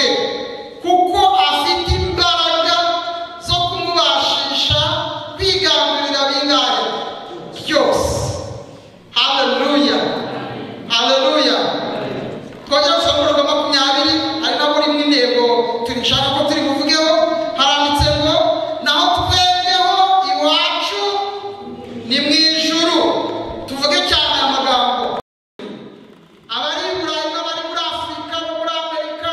bwe, kuko afite imbaraga zo kumubashisha kwigambirira bingahe byose. Haleluya, haleluya. Twongera gusoma umurongo wa 20, ari nabo uri mu intego turishaka ko turi buvugeho. Haranditse ngo naho twebweho iwacu ni mu ijuru. Tuvuge cyane aya magambo. Abari i Burayi n'abari muri Afurika no muri Amerika,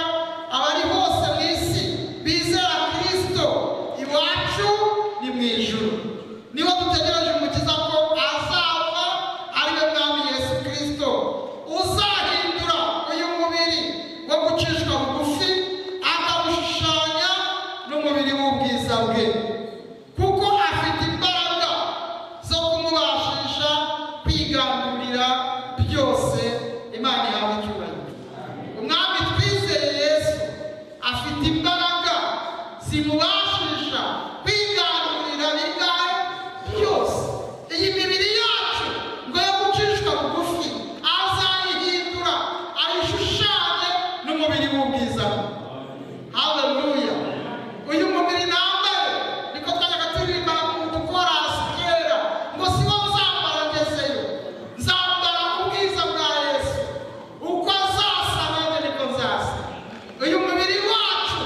abari hose mu isi bizera Kristo, iwacu ni mu ijuru. Niho dutegereje Umukiza ko azava, ari we Mwami Yesu Kristo, uzahindura uyu mubiri wo gucishwa bugufi akawushushanya n'umubiri w'ubwiza bwe, kuko afite imbaraga zo kumubashisha kwigandurira byose. Imana ihawe icyubahiro. Umwami twizeye Yesu afite imbaraga zimubashisha kwigandurira bingahe byose. Iyi mibiri yacu ngo yo gucishwa bugufi azayihindura ayishushanye n'umubiri w'ubwiza bwe. Haleluya. Uyu mubiri nambaye, niko twajyaga turirimba mu dukorasi kera, ngo si wo nzambara ngezeyo, nzambara ubwiza bwa Yesu, uko azasa nanjye niko nzasa. Uyu mubiri wacu,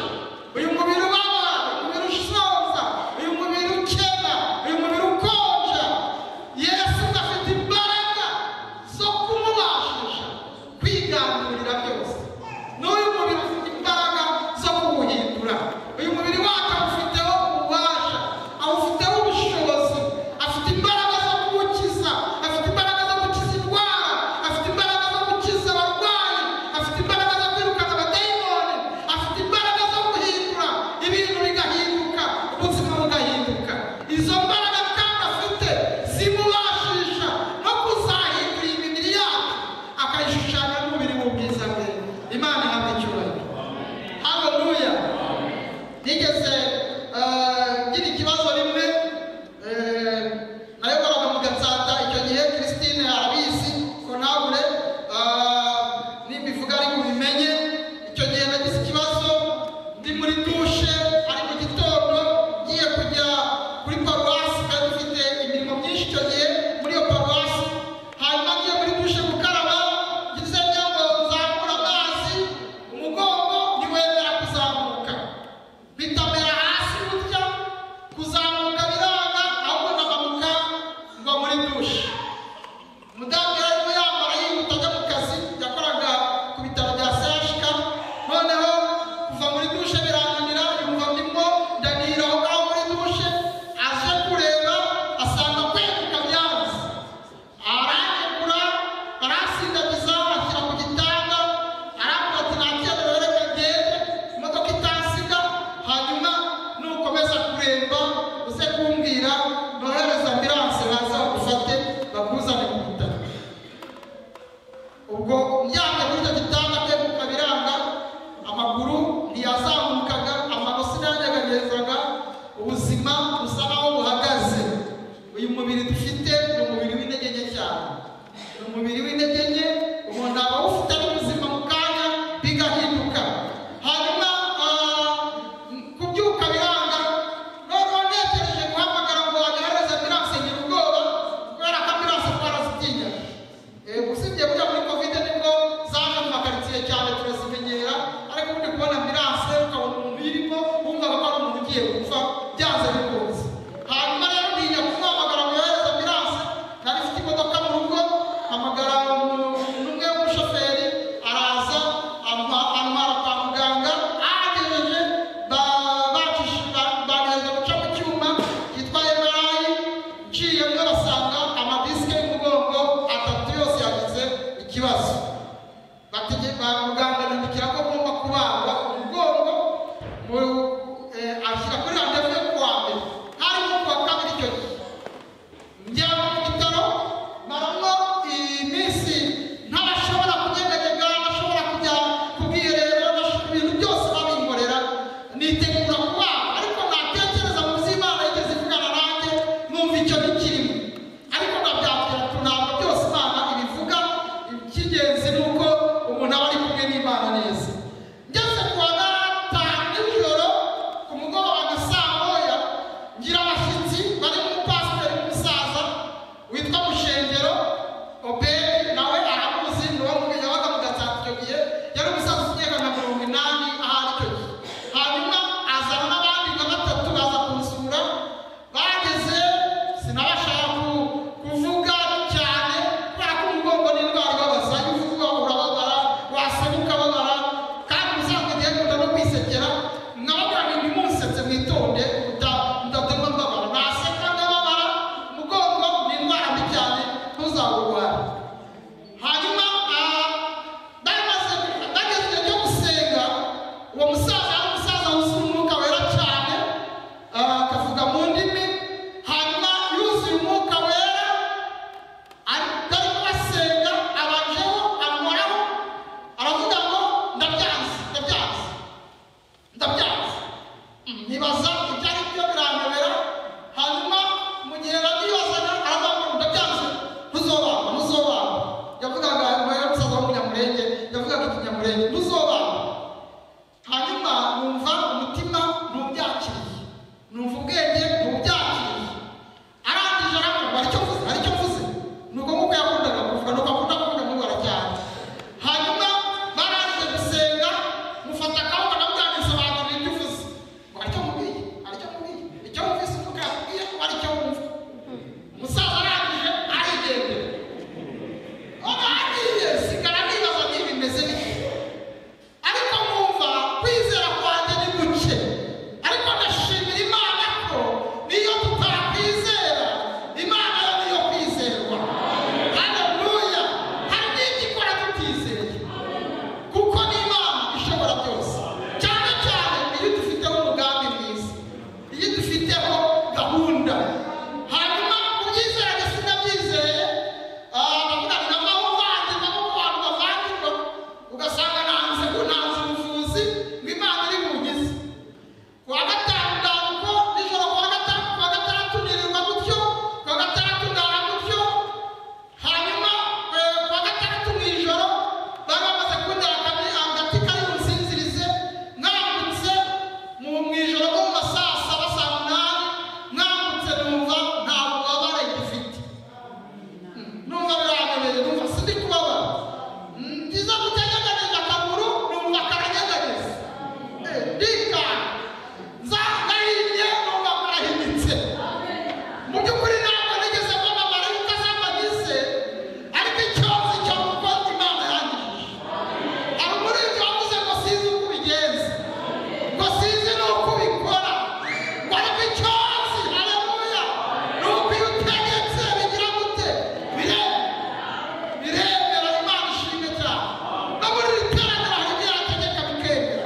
uyu mubiri ubabara, uyu mubiri usonza, uyu mubiri ukena, uyu mubiri ukonja, Yesu afite imbaraga zo kumubashisha kwigandurira byose. N'uyu mubiri ufite imbaraga zo kuwuhindura. Uyu mubiri wacu awufiteho ububasha, awufiteho ubushobozi, afite imbaraga zo kuwukiza, afite imbaraga zo gukiza indwara, afite imbaraga zo gukiza abarwayi, afite imbaraga zo kwirukana abadayimoni, afite imbaraga zo guhindura ibintu bigahinduka, ubuzima bugahinduka. Izo mbaraga kandi afite zimubashisha no kuzahindura iyi mibiri yacu akayishushanya n'umubiri w'ubwiza bwe. Imana ihabwe icyubahiro. Haleluya. Nigeze ngira ikibazo rimwe, nayoboraga mu Gatsata icyo gihe, Christine arabizi ko ntabure nimbivuga ari bubimenye. Icyo gihe nagize ikibazo ndi muri dushe, ari mu gitondo, ngiye kujya kuri paruwasi, kandi mfite imirimo myinshi icyo gihe muri iyo paruwasi. Hanyuma ngiye muri dushe gukaraba, ngize ngo nzamure amazi, umugongo ntiwemera kuzamuka, bitamera hasi gutya, kuzamuka biranga, ahubwo ndamanuka ngwa muri dushe. Umudamu yari arimo yambara yihuta ajya mu kazi, yakoraga ku bitaro bya CHK. Noneho kuva muri dushe birananira, yumva ndimo ndanira aho ngaho muri dushe, aje kureba asanga kweguka byanze, aranyegura, aransindagiza, anshyira ku gitanda, arambwira ati ntakerewe, reka ngende imodoka itansiga, hanyuma nukomeza kuremba uze kumbwira, nohereza ambulance baza bagufate bakuzane ku bitaro. Ubwo ndyamye kuri icyo gitanda, kweguka biranga, amaguru ntiyazamukaga, amano sinayanyeganyezaga, ubuzima busa naho buhagaze. Uyu mubiri dufite ni umubiri w'intege nke cyane, ni umubiri w'intege nke, umuntu aba awufite ari muzima mu kanya bigahinduka. Hanyuma kubyuka biranga, noneho ntekereje guhamagara ngo wanyohereze ambulance, ngira ubwoba kubera ko ambulance twarazitinyaga. Usibye burya muri Covid nibwo zaje mu makaritsiye cyane turazimenyera, ariko ubundi kubona ambulance ukabona umuntu uyirimo wumvaga ko ari umuntu ugiye gupfa byanze bikunze. Hanyuma rero ntinya kumuhamagara ngo yohereze ambulance, nari mfite imodoka mu rugo, mpamagara umuntu umwe w'umushoferi araza antwara kwa muganga. Ahagejeje banyohereza guca mu cyuma cyitwa MRI, nciyemo basanga amadisike y'umugongo 3 yose yagize ikibazo. Muganga yandikira ko ngomba kubagwa umugongo, ashyira kuri randevu yo kuwa mbere, hari nko kuwa kabiri icyo gihe. Njyanwa mu bitaro, maramo iminsi ntabashobora kunyeganyega, ntashobora kujya ku bwiherero, ibintu byose babinkorera, nitegura kubaga, ariko natekereza mu by'Imana yigeze ivugana nanjye numva icyo ntikirimo, ariko ndabyakira ntabwo byose Imana ibivuga. Icy'ingenzi ni uko umuntu aba ari kumwe n'Imana neza. Abanyamurenge ntuzobana. Hanyuma numva umutima ntubyakiriye, numva ubwenge ntubyakiriye. Arangije arambwira aricyo mvuze, aricyo mvuze. Nuko nkuko yakundaga kuvuga, nuko akunda kuvuga n'ubu aracyari. Hanyuma barangije gusenga, mufata akaboko ndamubwira nti nsobanurira ibyo uvuze. Ngo aricyo mubwiye, aricyo mubwiye, icyo wumvise uvuga yakubwiye ko aricyo wumva. Umusaza arangije arigendera. Agiye sigara nibaza niba bimeze bite, ariko mwumva kwizera kwanjye ni guke. Ariko ndashimira Imana ko niyo tutakwizera, Imana yo niyo kwizerwa. Haleluya! Hari n'ibyo ikora tutizeye, kuko ni Imana ishobora byose, cyane cyane iyo dufiteho umugambi mwiza, iyo dufiteho gahunda. Hanyuma kubyizera njye sinabyizeye, ndavuga nti navaho mvangirwa kuko abantu bavangirwa, ugasanga nanze nanze ubuvuzi ngo Imana iri bunkize. Kuwa gatanu ndaruko nijoro, kuwa gatanu, kuwa gatandatu nirirwa gutyo, kuwa gatandatu ndara gutyo. Hanyuma kuwa gatandatu mu ijoro bari bamaze kuntera agati kari bunsinzirize. Mwambutse mu ijoro nko mu ma saa 7, saa 8, mwambutse numva nta bubabare gifite, numva biranyobeye, numva sindi kubabara. Ngize gutya nyeganyeje akaguru, numva karanyeganyeze, ndikanga, nza ndahinnye, numva karahinyitse. Mu by'ukuri ntabwo nigeze mbona marayika z'amagize, ariko icyo nzi cyo ni uko Imana yangijije. Hari umuririmbyi wavuze ngo sinzi uko ubigenza, ngo sinzi n'uko ubikora, ngo ariko icyo nzi, haleluya, ni uko iyo utegetse bigira gute? Biremera. Imana ishimwe cyane. No muri iri teraniro hari ibyo yategeka bikemera.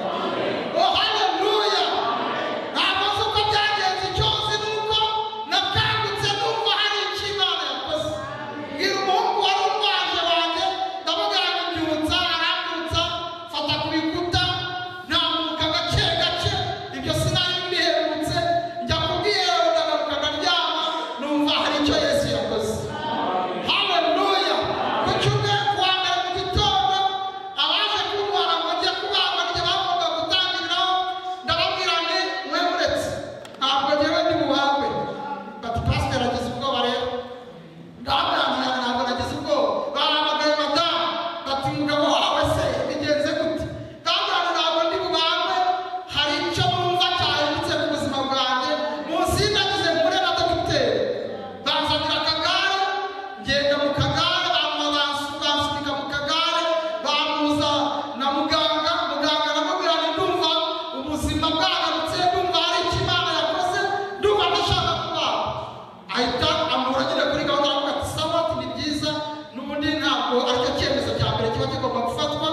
Oh, haleluya! Ntabwo nzi uko byagenze, icyo nzi ni uko nakangutse numva hari icyo Imana yakoze. Mbwira umuhungu wari urwaje wanjye, ndamubwira ngo mbyutsa, arambyutsa, mfata ku bikuta, ntambuka gake gake, ibyo sinari mbiherutse, njya ku bwiherero ndagaruka ndaryama, numva hari icyo Yesu yakoze. Haleluya! Ku cyumweru, kuwa mbere mu gitondo, abaje kuntwara ngo njye kubagwa njye bagomba gutangiriraho, ndababwira nti mwe muretse, ntabwo njyewe ndi bubagwe. Bati pasiteri agize ubwoba rero. Ndababwira nti ntabwo nagize ubwoba. Bahamagaye madamu, bati umugabo wawe se bigenze gute? Ndababwira nti ntabwo ndi bubagwe, hari icyo numva cyahindutse ku buzima bwanjye, munsindagize mpure na dogiteri. Banzanira akagare, ngenda mu kagare, bansunika mu kagare, bampuza na muganga. Muganga aramubwira nti ndumva ubuzima bwagarutse, ndumva hari icyo Imana yakoze, ndumva ndashaka kubagwa. Ahita amura nyine kuri gahunda, aravuga ati sawa, ati ni byiza, n'ubundi ntabwo aricyo cyemezo cya mbere kiba kigomba gufatwa.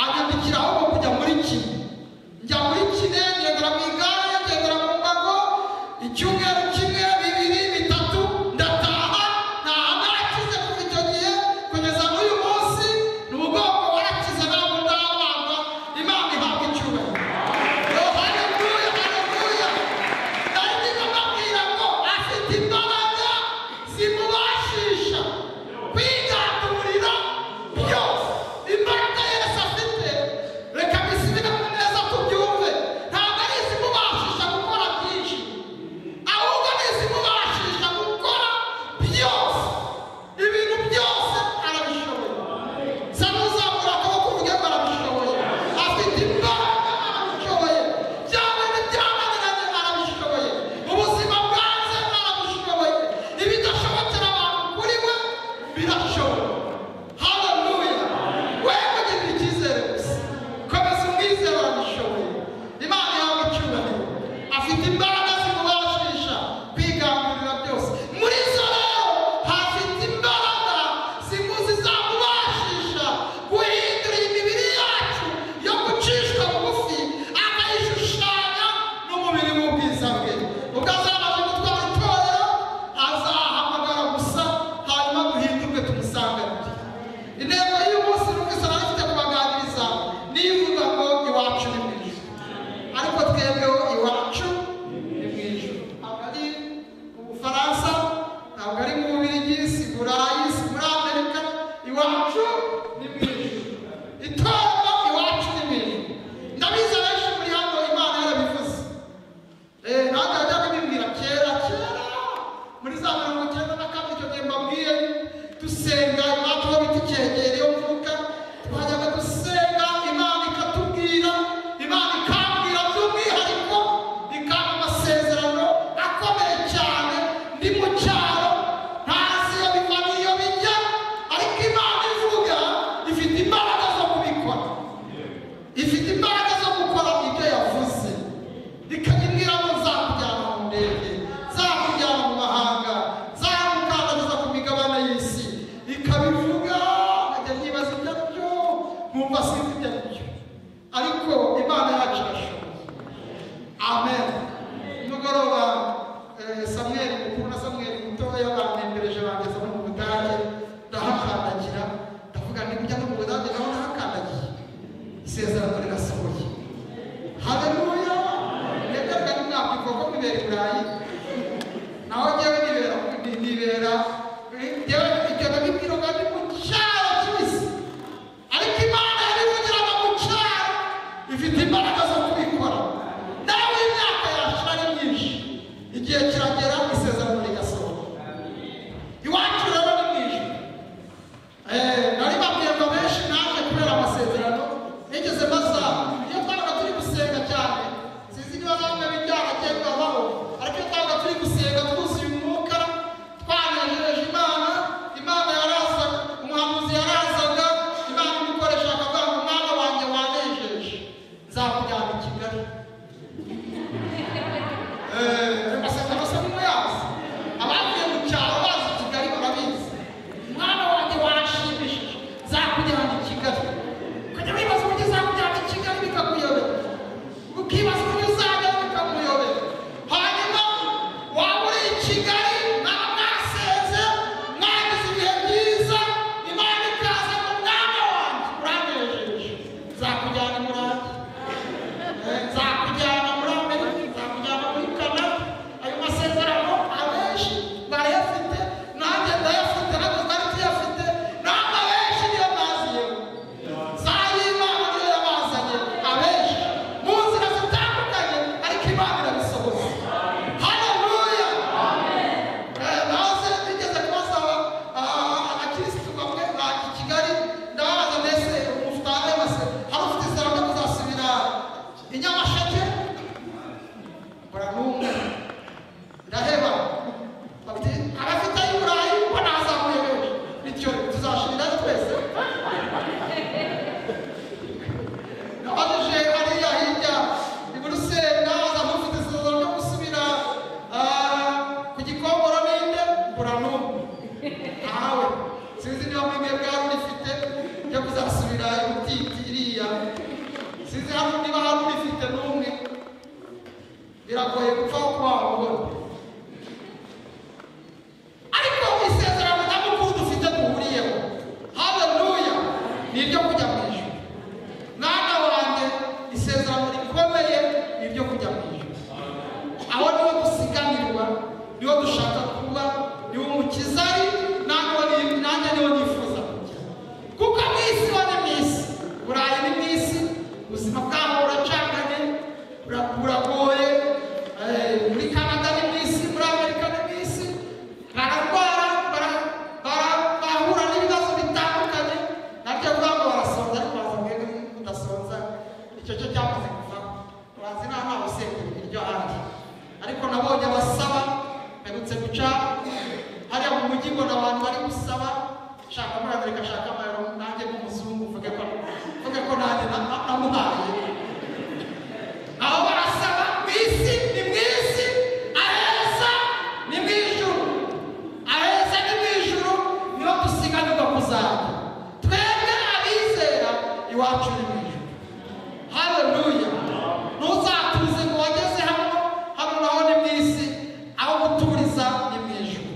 Anyandikira ahubwo kujya muri kiné. Njya muri kiné, ngendera mu igare, ngendera mu mbago, icyumweru kimwe, bibiri, bitatu, ndataha. Ntaha narakize. Kuva icyo gihe kugeza n'uyu munsi ni umugongo warakize, ntabwo ndabagwa. Imana ihabwa icyubahiro. Oh, haleluya, haleluya! Nari ndimo mbabwira ngo afite imbaraga zimubashisha kwigandurira byose. Imbaraga Yesu afite, reka bisubire mu sinzi ibyo ari byo, ariko Imana yacu irashoboye. Amen. Nimugoroba Samweli mukuru na Samweli mutoya bantembereje bangeza no mu Budage, ndahakandagira, ndavuga nti burya no mu Budage naho ndahakandagiye, isezerano rirasohoye. Haleluya. Mwebwe mwakwivuga ko mwibera i Burayi, naho njyewe nibera njyewe icyo nabibwiraga ni mu cyaro kibisi, ariko Imana yarivugiraga mu cyaro, ifite imbaraga zo kubikora. Nawe imyaka yashira ari myinshi, igihe kiragera isezerano rigasohoka. Iwacu rero ni mu ijuru. Nari babwiye ngo benshi naje kubera amasezerano nigeze mbaza. Iyo twabaga turi gusenga cyane, sinzi niba bamwe byaragiye bibabaho, ariko iyo twabaga turi gusenga twuzuye umwuka, twanejereje Imana, Imana yarazaga, umuhanuzi yarazaga, Imana imukoresha akavuga ngo mwana wanjye wanejeje, nzakujyana i Kigali. Amasezerano asa n'umuyazi, abavuye mu cyaro bazi Kigali barabizi. Mwana wanjye wanshimishije, nzakujyana i Kigali. Ukajya wibaza uburyo uzakujyana i Kigali bikakuyobera, ukibaza uburyo uzajya bikakuyobera. Hanyuma waba uri i Kigali, mwaba mwasenze, mwagize ibihe byiza, Imana ikaza ngo mwana wanjye uranejeje, nzakujyana i Burayi, nzakujyana muri Amerika, nzakujyana muri Canada. Ayo masezerano abenshi barayafite, nanjye ndayafite, natwe twari tuyafite, namwe abenshi niyo mwaziyeho. Zay'Imana niyo yabazanye abenshi mu nzira zitandukanye, ariko Imana irabisohoza. Haleluya. Naze nigeze kubasaba abakirisitu bamwe ba Kigali, ndababaza mbese mufite ayo masezerano, hari ufite isezerano ryo kuzasubira i Nyamasheke? Mbura n'umwe, ndaheba. Bati abafite ay'i Burayi ko nazamuye benshi, bityo tuzashirirayo twese. Nabajije hariya hirya i Buruseli, ndabaza mufite isezerano ryo gusubira ku Gikongoro ninde? Mbura n'umwe. Ntawe. Sinzi niba mwebwe bwari urifite ryo kuzasubira i Butiti iriya, sinzi niba hari urifite n'umwe. Biragoye gupfa kuba wamubona. Ariko isezerano nyamukuru dufite duhuriyeho, haleluya, ni iryo kujya mu ijuru. Mwana wanjye, isezerano rikomeye ni iryo kujya mu ijuru. Aho niho dusiganirwa, niho dushaka kuba, niho Umukiza ari, nanjye niho nifuza kujya. Kuko mu isi ho ni mu isi, Burayi ni mu isi, ubuzima bwaho buracanganye, buragoye. Muri Canada ni mu isi, muri Amerika ni mu isi, bararwara, bahura n'ibibazo bitandukanye. Nabyo avuga ngo barasonza, ariko baza mwebwe mudasonza, icyo cyo cyamaze kuvaho. Bazi nta ntawe usengera ibiryo ahandi. Ariko nabonye abasaba, mperutse guca hariya mu mujyi mbona abantu bari gusaba, shaka muri Amerika, shaka amayero, nanjye nk'umuzungu mvuge ko nanjye namuhaye. Aho barasaba mu isi ni mu isi, aheza ni mu ijuru, aheza ni mu ijuru, niho dusiganirwa kuzajya. Twebwe abizera iwacu ni mu ijuru. Haleluya. Ntuzatuze ngo wageze hano, hano naho ni mu isi, aho guturiza ni mu ijuru.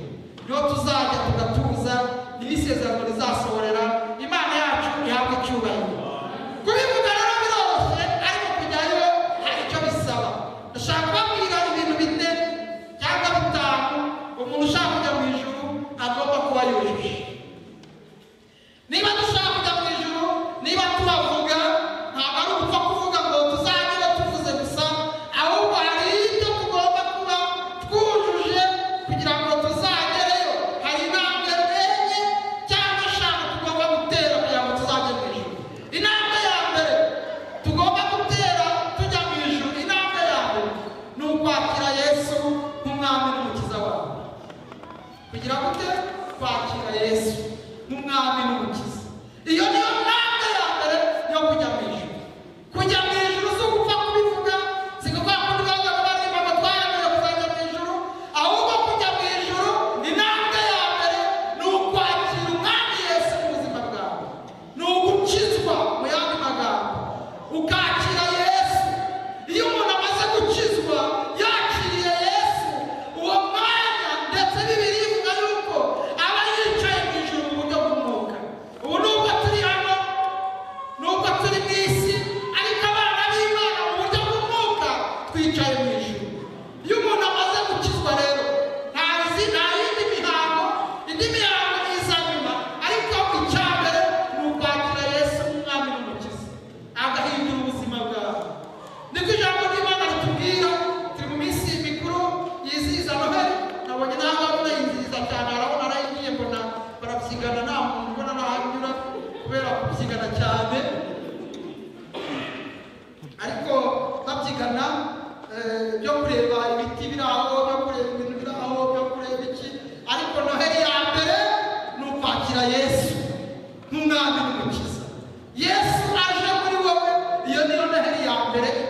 Niho tuzajya tugatuza, niho isezerano rizasohorera. Imana yacu ihabwe icyubahiro. Kubivuga rero biroroshye, ariko kujyayo hari icyo bisaba. Ndashaka kubabwira ibintu 4 cyangwa 5 umuntu ushaka kujya mu ijuru agomba kuba yujuje. Niba dushaka kujya mu ijuru, niba tubavuga,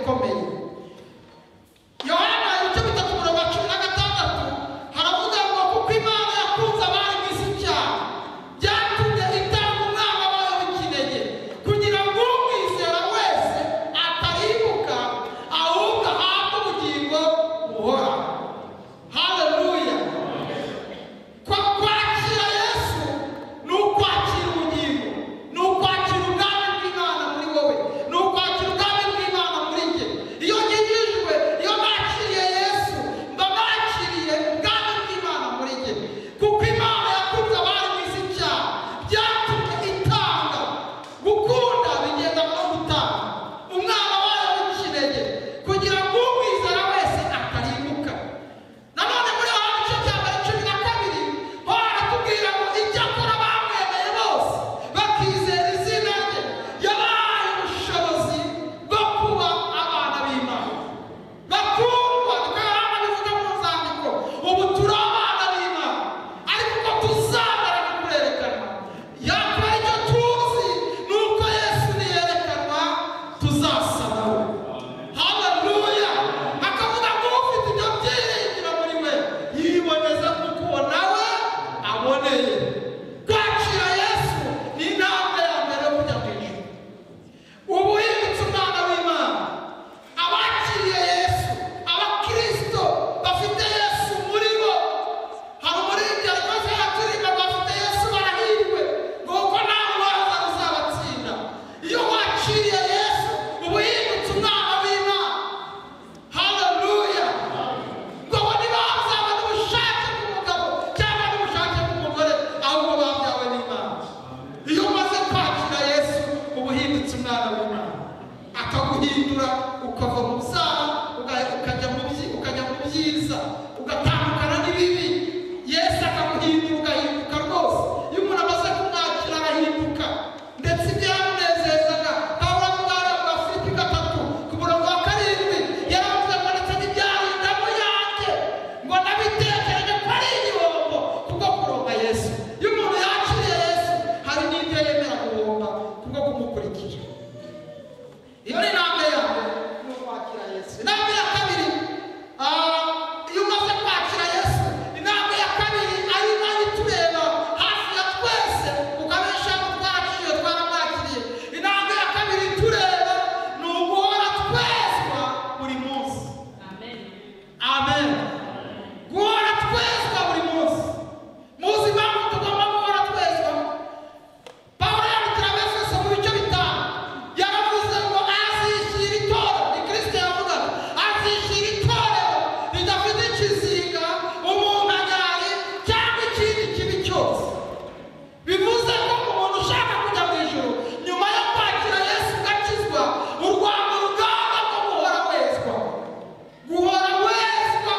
ikomeye. Yohana ibice 3:16 haravuga ngo kuko Imana yakunze abari mu isi cyane, byatumye itanga umwana wayo w'ikinege kugira ngo umwizera wese ataribuka ahubwo ahabwe ubugingo buhoraho. Haleluya! Kwakira Yesu ni ukwakira ubugingo, ni ukwakira ubwami bw'Imana muri wowe, ni ukwakira ubwami bw'Imana muri njye. Iyo nkijijwe, iyo nakiriye Yesu, mba nakiriye ubwami bw'Imana muri njye. Kuko Imana yakunze abari mu isi cyane, byatumye itanga. Gukunda bigendana no gutanga umwana wayo w'ikinege kugira ngo umwizera wese atarimbuka. Nanone muri Yohana igice cya 12 ho haratubwira ngo icyakora bamwemeye bose bakizera izina rye, yabahaye ubushobozi bwo kuba abana b'Imana. Bakundwa, niko Yohana abivuga mu nzandiko, ubu turi abana b'Imana, ariko uko tuzamara ni kurerekanwa. Yakora icyo tuzi ni uko Yesu niyerekanwa tuzasa nawe. Haleluya! Akavuga ngo ufite ibyo byiringiro muri we yiboneza kuko uwo nawe aboneye. Kwakira Yesu ni intambwe ya mbere yo kujya mu ijuru. Ubu uhindutse umwana w'Imana. Abakiriye Yesu, abakristo bafite Yesu muri bo. Hari umuririmbyi rwose yaturirimba ngo bafite Yesu barahirwe, ngo kuko nta rubanza ruzabatsinda. Iyo wakiriye Yesu uba uhindutse umwana w'Imana. Haleluya! Ngo abo ntibazaba n'ubushake bw'umugabo cyangwa n'ubushake bw'umugore, ahubwo babyawe n'Imana. Iyo umaze kwakira Yesu uba uhindutse umwana w'Imana, akaguhindura ukava mu byaha ukajya mu byiza, ugatandukana n'ibibi. Yesu akaguhindura ugahinduka rwose. Iyo umuntu amaze kumwakira arahinduka, ndetse ibyo yamunezezaga. Pawulo avuga hariya mu Bafilipi 3:7, yaravuze ngo ndetse n'ibyari indamu yanjye ngo nabitekereje ko ari igihombo kubwo kuronka Yesu. Iyo umuntu yakiriye Yesu hari n'ibyo yemera guhomba kubwo kumukurikira. Iyo ni intambwe ya mbere ni ukwakira Yesu. Intambwe ya kabiri, iyo umaze kwakira Yesu, intambwe ya kabiri ari nayo itureba hafi ya twese, kuko abenshi hano twarakiriye, twaramwakiriye. Intambwe ya kabiri itureba ni uguhora twezwa buri munsi. Amen. Guhora twezwa buri munsi. Muzi impamvu tugomba guhora twezwa? Pawulo yandikira Abefeso mu bice 5, yaravuze ngo azishyira itorero, ni Kristo yavugaga, azishyira itorero ridafite ikizinga, umunkanyari cyangwa ikindi kibi cyose. Bivuze ko umuntu ushaka kujya mu ijuru nyuma yo kwakira Yesu ugakizwa, urwana urugamba rwo guhora wezwa. Guhora wezwa,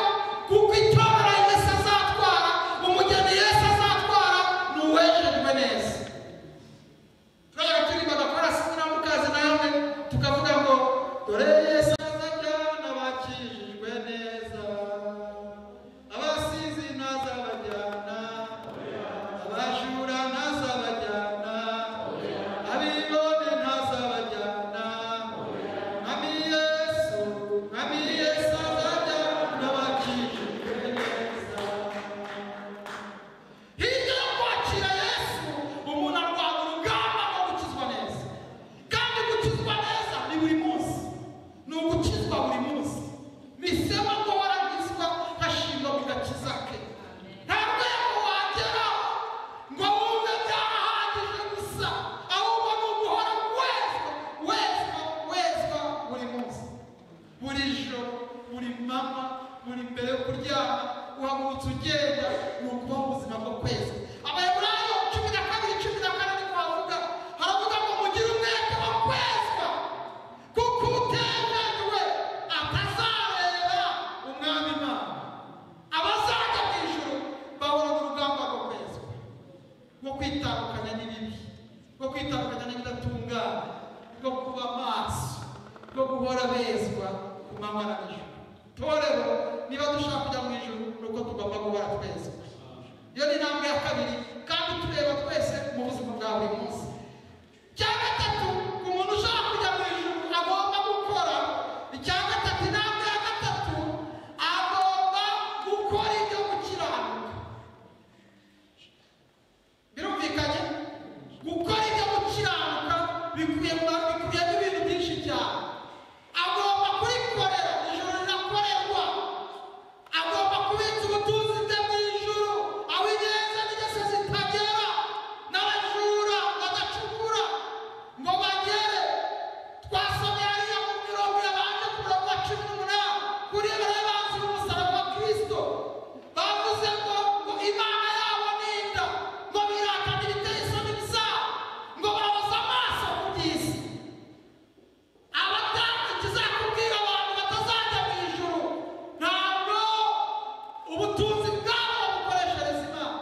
kuko itorero Yesu azatwara, umugeni Yesu azatwara ni uwejejwe neza. Turajya turirimba agakorasi na mukazi namwe tukavuga ngo dore Yesu azajyana abakijijwe neza, abasizi ntazabajyana, abajura ntazabajyana, abibone ntazabajyana, Mwami Yesu, Mwami Yesu azajyana abakijijwe neza. Hirya yo kwakira Yesu, umuntu arwana urugamba rwo gukizwa neza. Kandi gukizwa neza ni buri munsi, ni ugukizwa buri munsi. Bisaba ko waragizwa hashingwa mu gakiza ke. Nta rwego wageraho ngo wumve byarahagije gusa, ahubwo ni uguhora wezwa, wezwa, wezwa buri munsi, buri joro, buri manywa, buri mbere yo kuryama, uhagurutse ugenda, ni ukubaho ubuzima bwo kwezwa. Abaheburayo 12:14 niko havuga, haravuga ngo mugire umwete wo kwezwa, kuko utejejwe atazareba umwami Imana. Abazajya mu ijuru bahora mu rugamba rwo kwezwa, rwo kwitandukanya n'ibibi, rwo kwitandukanya n'ibidatunganye, rwo kuba maso, rwo guhora bezwa ku manywa na nijoro. Torero, niba dushaka kujya mu ijuru ni uko tugomba guhora twezwa. Iyo ni intambwe ya kabiri kandi tureba twese mu buzima bwa buri munsi. Cya gatatu, umuntu ushaka kujya mu ijuru agomba gukora. rikubiyemo ibintu byinshi cyane. Agomba kurikorera, ijuru rirakorerwa. Agomba kubitsa ubutunzi bwe mu ijuru, aho ingenzi n'ingeso zitagera, n'abajura badacukura ngo bagere. Twasomye hariya mu mirongo yabanje ku murongo wa 18 kuri bariya banzi b'umusaraba wa Kristo, bavuze ngo Imana yabo ni inda, ngo biratana ibiteye isoni byabo, ngo bahoza amaso ku by'isi. Abatanga ikizakubwira abantu batazajya mu ijuru, ntabwo ubutunzi bwabo babukoreshereza Imana,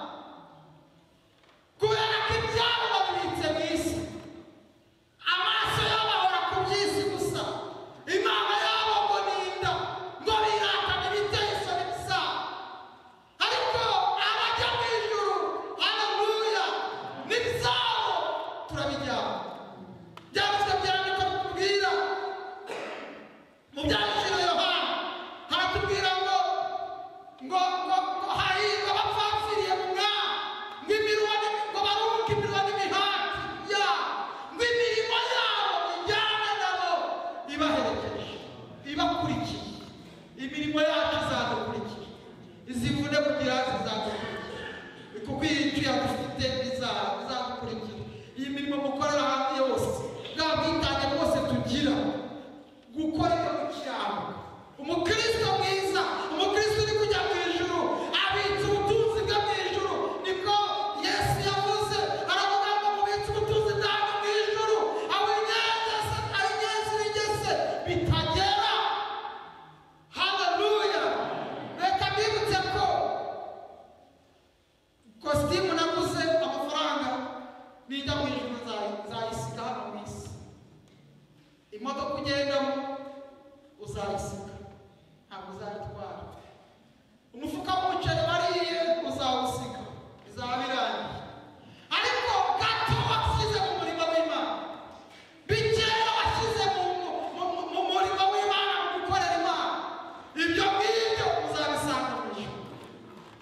kubera ko ibyabo babibitse mu isi. Amaso yabo ahora ku by'isi gusa. Imana yabo ngo ni inda, ngo biratana ibiteye isoni byabo. Ariko abajya mu ijuru, haleluya, n'ibyabo turabijyana. Byanditswe byera niko bitubwira. Mu byanditswe Yohana haratubwira ngo ngo ngo ngo hahirwa abapfapfiriye mu Mwami, ngo imiruho ngo baruhuke imiruho n'imihati yabo, ngo imirimo yabo ijyane nabo ibaherekeje, ibakurikiye. Imirimo yacu izadukurikira, izi mvune kugira zizadukurikira, kuko iyi ncuya dufite izadukurikira. Iyi mirimo mukorera hanze yose, bwa bwitange bwose tugira, gukora ibyo gukiranuka. Umukristo mwiza, umukristo uri kujya mu ijuru, abitse ubutunzi bwe mu ijuru. Niko Yesu yavuze, aravuga ngo mubitse ubutunzi bwanyu mu ijuru, aho inyenzi n'ingese bitagera. Haleluya. Reka mbibutse ko kositimu naguze amafaranga, nijya mu ijuru nzayisiga hano mu isi. Imodoka ugendamo uzayisiga, ntabwo uzayitwara. Umufuka w'umuceri wariye uzawusiga, bizaba birangiye. Ariko gato washyize mu murimo w'Imana, bikeya washyize mu murimo w'Imana, mu gukorera Imana, ibyo ngibyo uzabisanga mu ijuru.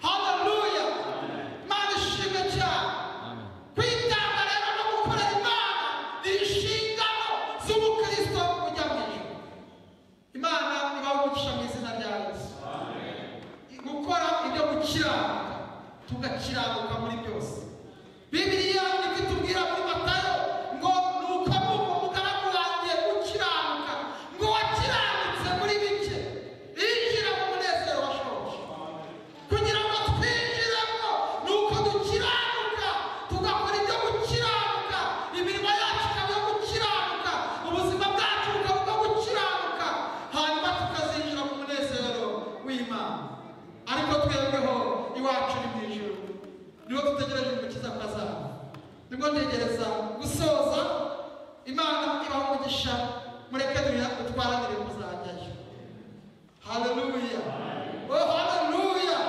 Haleluya. Imana ishimwe cyane. Kwitanga rero no gukorera Imana ni inshingano z'umukristo ujya mu ijuru. Imana ibahe umugisha mu izina rya Yesu. Gukora ibyo gukiranuka, tugakiranuka muri byose. Bibiliya niko itubwira muri Matayo ngo nuko nuko umugaragu wanjye ukiranuka, ngo wakiranutse muri bike, yinjira mu munezero wa shobuja. Kugira ngo twinjiremo ni uko dukiranuka, tugakora ibyo gukiranuka, imirimo yacu ikaba iyo gukiranuka, ubuzima bwacu bukaba ubwo gukiranuka, hanyuma tukazinjira mu munezero w'Imana. Ariko twebweho iwacu ni mu ijuru, niho dutegereje umukiza ko azaza. Nibwo ntegereza gusoza. Imana ibahe umugisha, mureke dutwaranire kuzajyayo. Haleluya. Oh, haleluya.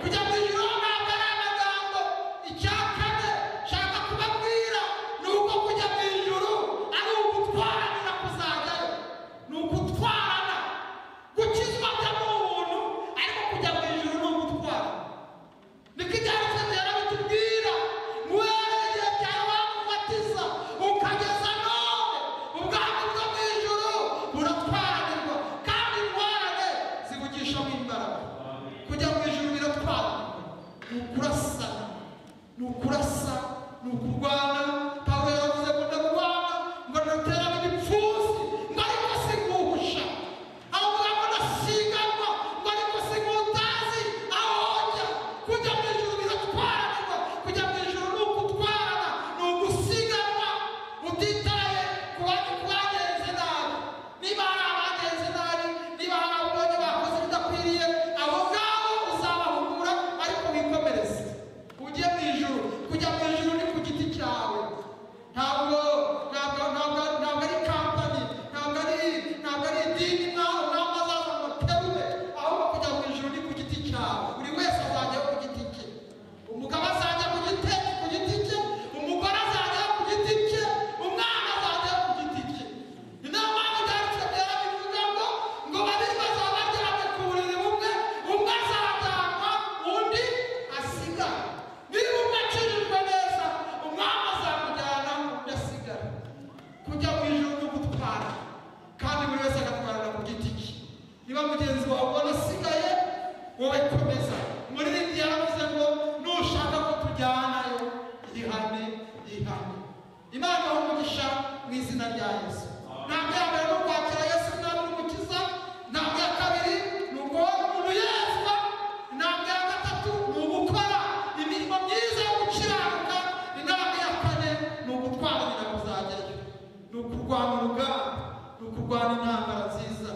Kujya mu ijuru ntabwo ari amagambo. Icya kane nshaka kubabwira ni uko kujya mu ijuru ari ugutwaranira kuzajyayo, ni ugutwarana. Gukizwa byo ni ubuntu, ariko kujya mu ijuru ni ugutwara. Niko ibyanditswe byera bitubwira, uhereye igihe cya Yohana Umubatiza ukageza none, ubwami bwo mu ijuru buratwaranirwa, kandi intwarane zibugisha mu Intambwe ya mbere ni ukwakira Yesu Umwami n'Umukiza. Intambwe ya kabiri ni ukubona umuntu yezwa. Intambwe ya gatatu ni ugukora imirimo myiza yo gukiranuka. Intambwe ya kane ni ugutwarira kuzagerayo, ni ukurwana urugamba, ni ukurwana intambara nziza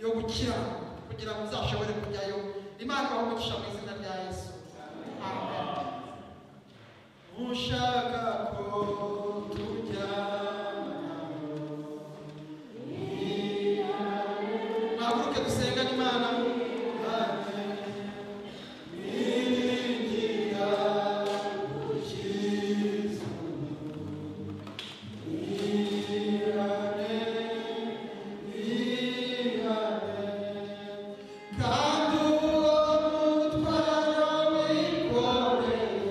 yo gukiranuka kugira ngo uzashobore kujyayo. Imana ibahe umugisha mu izina rya Yesu. Amen. Ushaka ko tujyana, mwahaguruke dusengane Imana. Niringira gukiza, ihane, ihane, kandi uwo mutwaro wikoreye,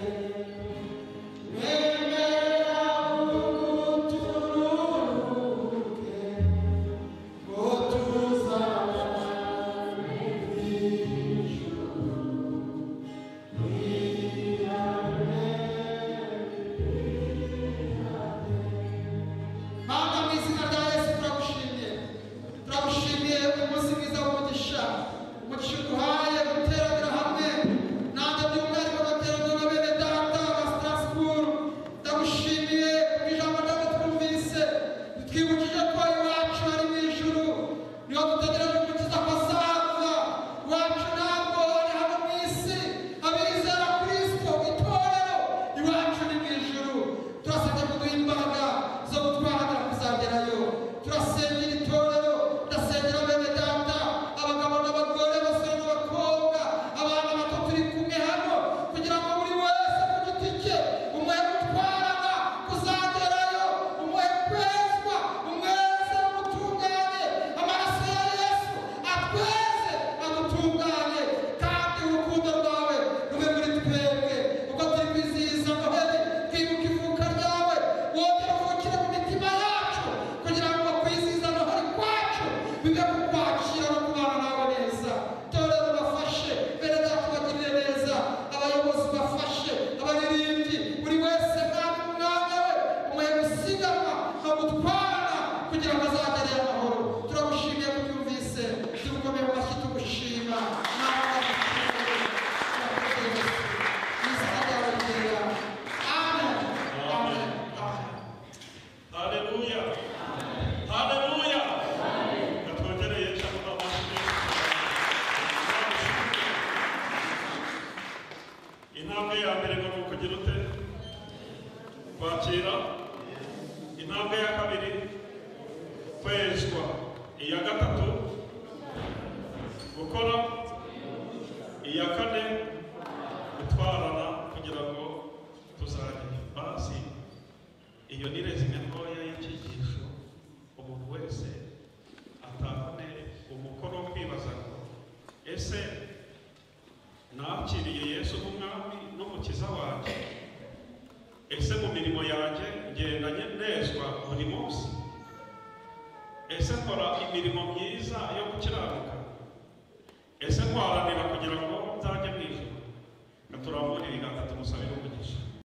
wemera ugutururuke, ngo tuzabane ijuru. Ihane, ihane. Mana, mu izina rya Yesu turagushimiye, turagushimiye uyu munsi mwiza w'umugisha, umugisha uduhaye guteranira hamwe. Nanjye by'umwihariko gateranira na bene data ba Strasbourg. Ndagushimiye kubw'ijambo ryawe twumvise, twibukije ko iwacu ari mu ijuru, niho dutegereje Umukiza ko azaza. Iwacu ntabwo ari hano mu isi. Abizera Kristo, itorero, iwacu ni mu ijuru. Turasabye kuduha imbaraga zo gutwaranira kuzagerayo. Turasengera itorero, ndasengera bene data, abagabo n'abagore, abasore n'abakobwa, abana bato turi kumwe hano, kugira ngo buri wese ku giti cye umuhe gutwarana kuzagerayo, umuhe kwezwa, umweze umutunganye. Amaraso ya Yesu atweze, adutunganye, kandi urukundo rwawe rube muri twebwe. Ubwo turi kwizihiza Noheli, twibuka ivuka ryawe, wongere uvukire mu mitima yacu, kugira ngo kwizihiza Noheli kwacu bibe kukwakira no kubana nawe neza. Torero bafashe, bene data bagirire neza, abayobozi bafashe, abaririmbyi, buri wese mwami mu mwanya we, umuhe gusiganwa no gutwarana kugira ngo azagereyo amahoro. Turagushimiye kubyumvise, tugukomeye mu mashyi tugushima. Nawe mu izina ryawe ryera. Amen. Amen. Amen. Haleluya. Haleluya. Katwongere Yesu amashyi menshi. Intambwe ya mbere ngo ni ukugira ute? Kwakira. Intambwe ya kabiri kwezwa. Iya gatatu gukora. Iya kane gutwarana kugira ngo tuzagere. Basi iyo ni résumé ntoya y'icyigisho, umuntu wese atahane umukoro wo kwibaza ngo: ese nakiriye Yesu nk'Umwami n'Umukiza wanjye? Ese mu mirimo yanjye ngenda nezwa buri munsi? Ese nkora imirimo myiza yo gukiranuka? Ese ntwaranira kugira ngo